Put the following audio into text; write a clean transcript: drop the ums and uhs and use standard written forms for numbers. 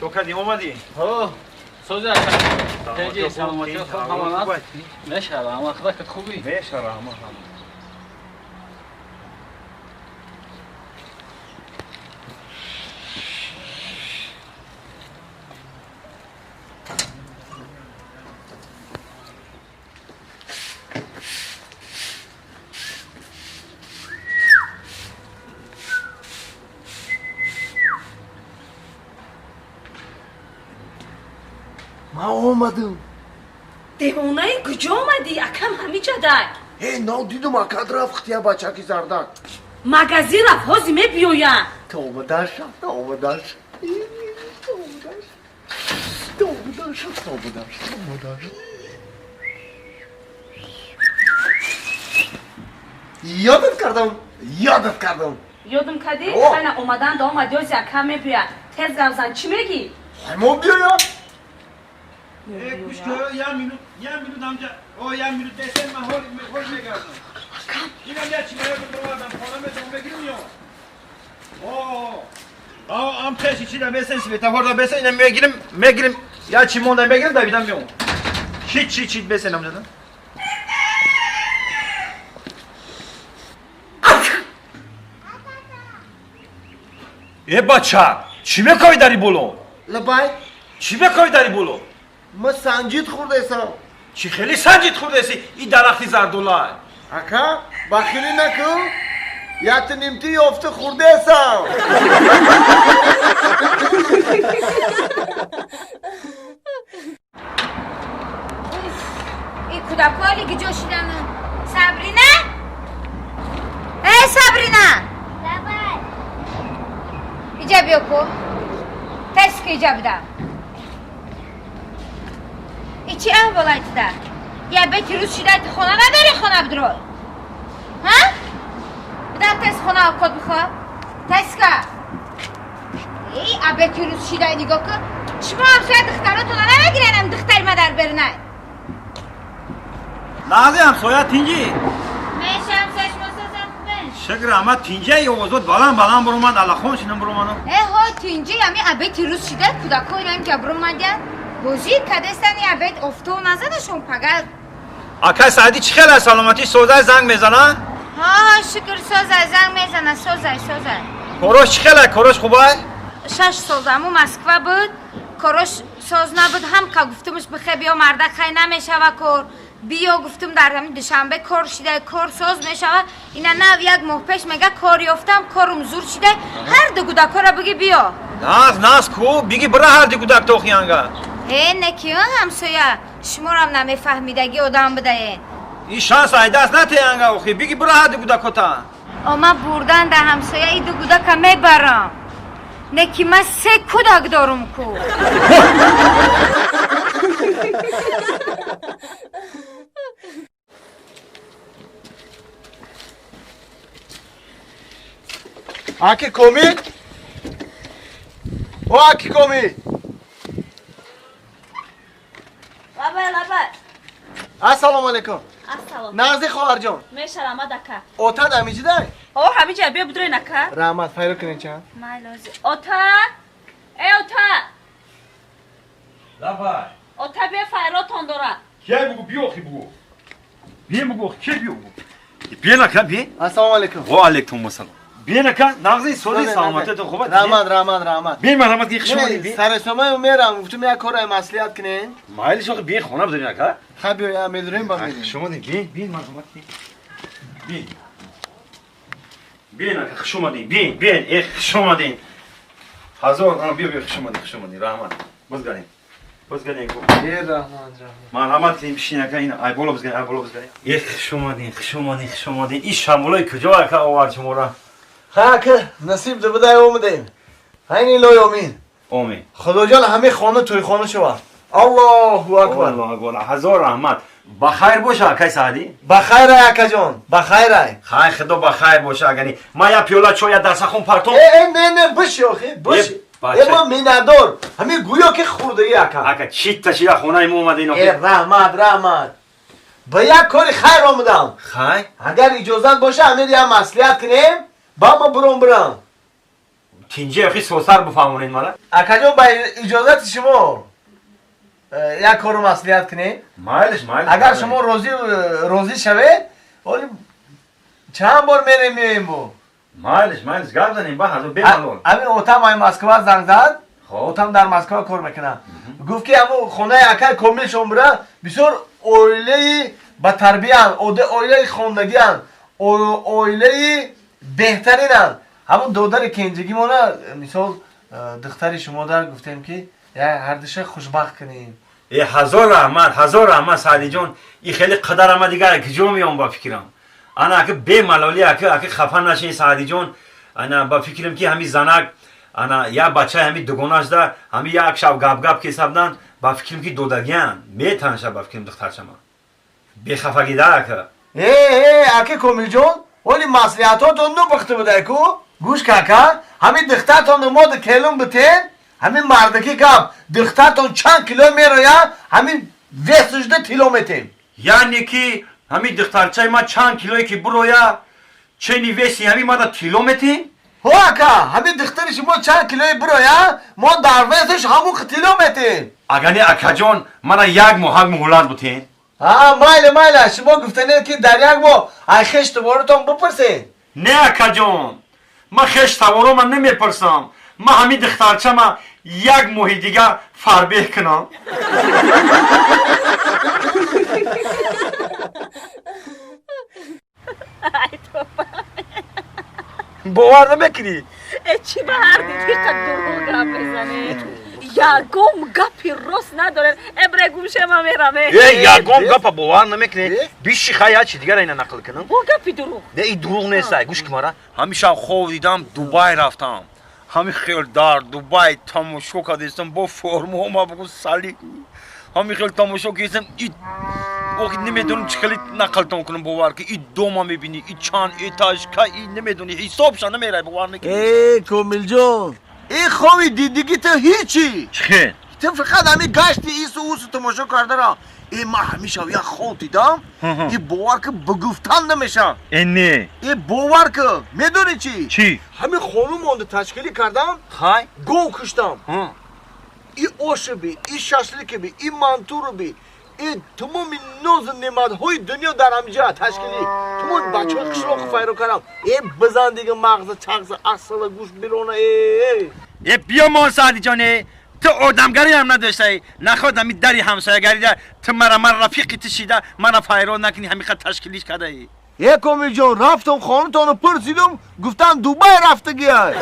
Чо кардӣ, омадӣ? Ҳо, сози ака. Теҷи, саломатӣ, хуб ҳамонат? Мешава, ама худакат хубӣ? Мешава, ама ҳама. Ман омадам. Девонаи, куҷо омадӣ? Акам ҳамиҷа дай. Э, нав дидум, акад рафт я бачаки зардак. Магазин рафт, ҳози мебиёяд. Омадаш, омадаш. Омадаш. Омадаш, омадаш, омадаш. Ёдат кардам, ёдат кардам. Ёдам кардӣ? Хайна омадан да омад, ёзи акам мебиёяд. Тез гап зан, чӣ мегӣ? Ҳамо биёяд. Гӯш кун, як минут, як минут ҳамҷа. О, як минут десен, ман ҳол ҳол мегардам. Инам як чӣ меёдам бировардам, хона медом бегирим ё. О, о, ам пеши чӣ да бесен, светофор да бесен, инам мегирим, мегирим, як чӣ монда мегирим, давидам меом. Чӣ, чӣ, чӣ бесен ҳамҷа да? Э, бача, чӣ мекоӣ дари боло? Лабай? Чӣ мекоӣ дари боло? Ма санҷид хӯрдесам. Чӣ хеле санҷид хӯрдеси? И дарахти зардолай. Ака, бахилӣ накун. Якта нимти ёфта хӯрдесам. И кӯдакҳои ки ҷо шидану. Сабрина? Э, Сабрина! Давай. Иҷа биё ку. Тез ки иҷа буда. И чӣ аҳволай туда? Я бети рӯз шидай, ту хона надорӣ, хона бидрой. Ҳа? Бида тез хона код бихо. Тезка. Эй, абети рӯз шидай нигоҳ кун. Шумо ҳамсоя духтаротона намегиренам, духтари ма дар берунай. Лаҳза, ҳамсоя тинҷӣ? Меша, ҳамсоя, шумо созам хубен? Шукр, ама тинҷа овозот баланд баланд буромад, аллахон шинам буромаду. Э, ҳо, тинҷӣ, ами абети рӯз шидай кӯдакҳо инам ҷа буромадиян. Бозӣ кадестани, абет офтоб назадашон пага. Акай Саиди чӣ хел аст, саломатӣ созай, занг мезана? Ҳа, шукр, созай, занг мезана, созай, созай. Корош чӣ хел аст, корош хубай? 6 сол аму Москва буд, корош соз набуд, ҳам ка гуфтумш бихе биё мардак, хай намешава кор. Биё гуфтум, дар ҳамин Душанбе кор шидай, кор соз мешава. Ина нав як моҳ пеш мега кор ёфтам, корум зур шидай. Ҳар ду кӯдакҳоро биги биё. Наз, наз ку, биги бира ҳар ду кӯдак тохиянга. Э, неки ҳамсоя, шуморам намефаҳмидагӣ одам будаен. И шанс айдаст натеянга охи, биги бира ҳар ду кӯдакота. Ома бурдан да ҳамсоя и ду кӯдака мебарам. Неки ман се кӯдак дорум ку. Аки Комил? О, аки Комил! Лабай, лабай. Ассалому алайкум. Ассалом. Нағзи, хоҳарҷон? Мешарамад, ака. Отат амиҷидай? О, ҳамиҷа, биё бидурен, ака. Раҳмат, файро кунед чанд. Майлози. Ота? Э, ота! Лабай. Ота, биё, файротон дора. Кия бугу, биё охи бугу. Биё бугу, охи, ке биё бугу. Биё нака, биё. Ассалому алайкум. Ва алайкум ассалом. Биё нака, нағзи, сози, саломатиятон хуб аст? Раҳмат, раҳмат, раҳмат. Биё, марҳамат, ки хуш омадӣ, биё. Сарасомаю мерам, гуфтум як кора маслиҳат кунем. Майлиш охи, биё хона бидорин ака. Ха, биё, я медурем ба медурем. Хуш омадӣ, биё, биё, марҳамат, биё. Биё. Биё нака, хуш омадӣ, биё, биё, э, хуш омадӣ. Ҳазор, биё, биё, хуш омадӣ, хуш омадӣ, раҳмат. Бозгарем. Бозгарем. Э, раҳмат, раҳмат. Марҳамат кунем, бишин ака, ин айболо бизгарем, айболо бизгарем. Э, хуш омадин, хуш омадин, хуш омадин. Ин шамолои куҷо ака овард шуморо? Ха, ака, насиб дабудай омадем. Ҳайни илоҳи омин. Омин. Худоҷон, ҳамин хона тӯйхона шавад. Аллоҳу акбар. Аллоҳу акбар. Ҳазор раҳмат. Ба хайр боша, акай Саъдӣ. Ба хайр ай, акаҷон, ба хайр ай. Хай, худо ба хайр боша, агани. Ман як пиёла чой, як дастархон партом. Э, э, не, не, биши охи, биши. Э, э, ма миннатдор. Ҳамин гӯё ки хӯрдагӣ, ака. Ака, читта чида хонаи мо омадин охи. Э, раҳмат, раҳмат. Ба як кори хайр омадам. Хай? Агар иҷозат боша, ҳамин як маслиҳат кунем, ба ма буром бирам. Тинҷи охи сосар бифаҳмонед мара. Акаҷон, ба иҷозати шумо як кору маслиҳат кунем. Майлиш, майлиш. Агар шумо розӣ шавед, оли чанд бор мерем меоем бо. Майлиш, майлиш, гап занем ба ҳазор бемалол. Ҳамин отам ай Москва занг зад. Хоб. Отам дар Москва кор мекунад. Гуфт ки ҳамун хонаи акай Комилшон бира бисёр оилаи ба тарбиянд, оилаи хондагианд, оилаи беҳтаринанд. Ҳамун додари кенҷигимона мисол духтари шумо дар гуфтем ки ҳардуша хушбахт кунем. Э ҳазор раҳмат, ҳазор раҳмат Саъдиҷон. И хеле қадар ама дигар куҷо меом ба фикрам. Ана аки бемалолӣ аки аки хафа нашин Саъдиҷон. Ана ба фикрам ки ҳами занак ана як бачаи ҳами дугонашда ҳами як шаб гап-гап кесабдан ба фикрам ки додагиян метанша ба фикрам духтарчама. Бехафагида ака. Э э аки Комилҷон, оли маслиҳатотон нупухта будай ку? Гӯш кака, ҳамин духтартонро мо келун битен, ҳамин мардаки гап, духтартон чанд кило мероя, ҳамин весушда тилло метем. Яъне ки ҳамин духтарчаи ма чанд килое ки буроя, чени веси ҳамин мада тилло метем? Ҳо ака, ҳамин духтари шумо чанд килои буроя, мо дар весуш ҳамун тилло метем. Агар не акаҷон, мана як моҳак муҳлат бутен. Ҳа, майли, майли, шумо гуфтанед ки дар як моҳ ай хеш туборитон бипурсед. Не акаҷон, ман хеш таворо ман намепурсам. Ман ҳамин духтарчама як моҳи дига фарбеҳ кунам. Бовар намекунӣ? Э чӣ ба ҳар дидиқа дурӯғ гап мезанед? Ягон гапи рост надоред. Э бре гумшема мерам. Э ягон гапа бовар намекунӣ. Биши хай ячи дигар ина нақл кунам. Бо гапи дурӯғ. Не и дурӯғ нест, ай гӯш ки мара. Ҳамеша хов дидам Дубай рафтам. Ҳами хел дар Дубай тамошо кардестам бо формуҳо ма бугу сали. Ҳами хел тамошо кардестам и охи намедонам чӣ хеле нақлтон кунам бовар ки и дома мебинӣ, и чанд этажка, и намедонӣ ҳисобша намерай бовар накунӣ. Э Комилҷон, ин хови дидигӣ ту ҳичи. Чӣ хел? Ту фақат ҳамин гашти ису усу тамошо кардара. Э ман ҳамеша як хов дидам, и бовар ки бигуфтан намешавад. Э не. Э бовар ки, медонӣ чӣ? Чӣ? Ҳамин хонум монда ташкилӣ кардам, Хай? Гов куштам. И ошиби, и шашликиби, и мантуруби, и тамоми нозу неъматҳои дунё дар ҳамиҷа ташкилӣ. Тамоми бачаҳои қишлоқу файро кардам. Э бизан дига мағза чағза асала гӯшт бирона э. Э биё мон Саъдиҷон, э ту одамгариам надоштаи. Наход ҳами дари ҳамсоягарида ту мара ман рафиқи ту шида мана файро накунӣ ҳами хел ташкилиш кардаӣ. Э Комилҷон, рафтам хонатонро пурсидам, гуфтанд Дубай рафтагиай.